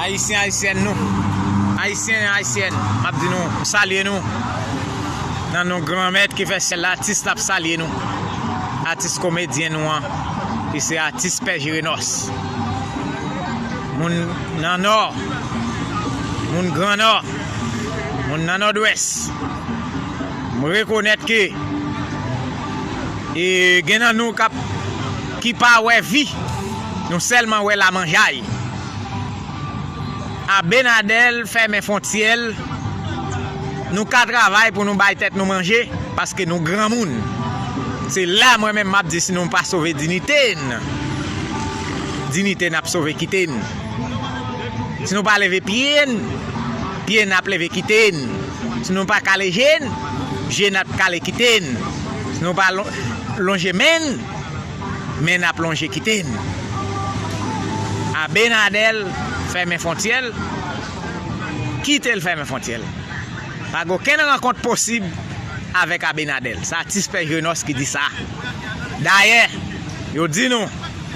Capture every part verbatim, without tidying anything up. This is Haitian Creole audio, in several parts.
Ayisyen, ayisyèn nou, ayisyen, ayisyèn, m ap di nou, m salye nou nan non Granmèt ki fè syèl la. Atis la ap salye nou, atis komedyen nou an, ki se atis Pè Jirenòs. Moun nan Nò, moun Gran Nò, moun nan Nòdwès, m rekonèt ke e, gen nan nou k ap, ki pa wè vi, nou sèlman wè lamanjay. Abinadèl fèmen fwontyè l, nou ka travay pou nou bay tèt nou manje, paske nou granmoun. Se la mwen menm m ap di, si nou pa sove diyite n, diyite n ap sove kite n. Si nou pa leve pye n, pye n ap leve kite n. Si nou pa kale je n, je n ap kale kite n. Si nou pa lon-, lonje men n, men n ap lonje kite n. Abinadèl fèmen fwontyè l, kite l fèmen fwontyè l. Pa gen okenn rankont posib avèk Abinadèl. Se atis Pè Jirenòs ki di sa. Dayè, yo di nou,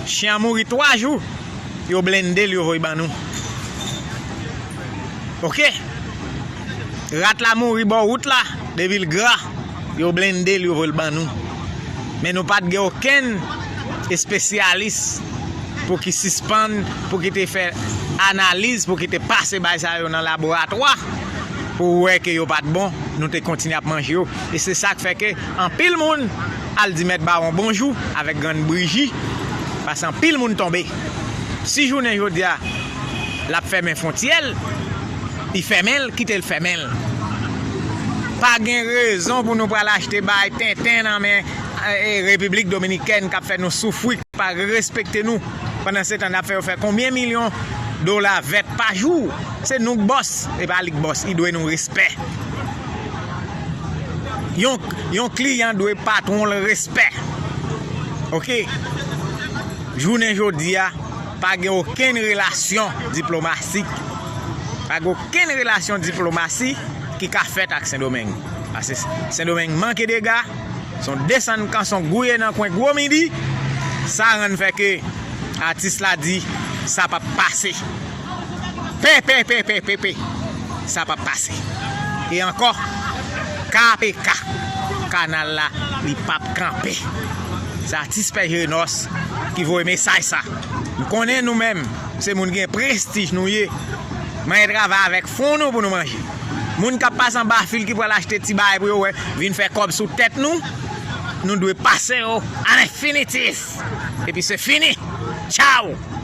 chen an mouri twa jou, yo blende l, yo voye ban nou. Oke? Rat la mouri bò wout la, depi l gra, yo blende l, yo voye l ban nou. Men nou pa t gen okenn espesyalis pou ki sispann, pou ki te fè analiz, pou ki te pase bay sa yo nan laboratwa, pou wè ke yo pa t bon, nou te kontinye ap manje yo. E se sa k fè ke anpil moun al di Mèt Bawon bonjou avèk grann Briji, paske anpil moun tonbe. Si jounen jodi a, l ap fèmen fwontyè l, li fèmen l, kite l fèmen l. Pa gen rezon pou nou pral achte bay tenten nan men, e, Repiblik Dominikèn k ap fè nou soufri, k pa respekte nou. Pandansetan, n ap fè yo fè konbyen milyon dola vèt pa jou? Se nou k bòs, e pa li k bòs. Li dwe nou respè. Yon, yon kliyan dwe patwon l respè. Oke? Jounen jodi a, pa gen okenn relasyon diplomatik. Pa gen okenn relasyon diplomasi ki ka fèt ak Sendomeng. Paske Sendomeng manke dega, se yon desann kanson gouye nan kwen Gwo Midi. Sa rann fè ke atis la di sa p ap pase. P P P P P P, sa p ap pase. E ankò, K P K, kanal la, li p ap kanpe. Se atis Pè Jirenòs ki voye mesaj sa. M konnen nou menm, se moun gen prestij nou ye. Mwen travay avèk fon nou pou nou manje. Moun k ap pase anba fil ki pral achte ti bagay pou yo wè, vin fè kòb sou tèt nou, nou dwe pase yo à l'infinitif. Epi se fini. Tchaw!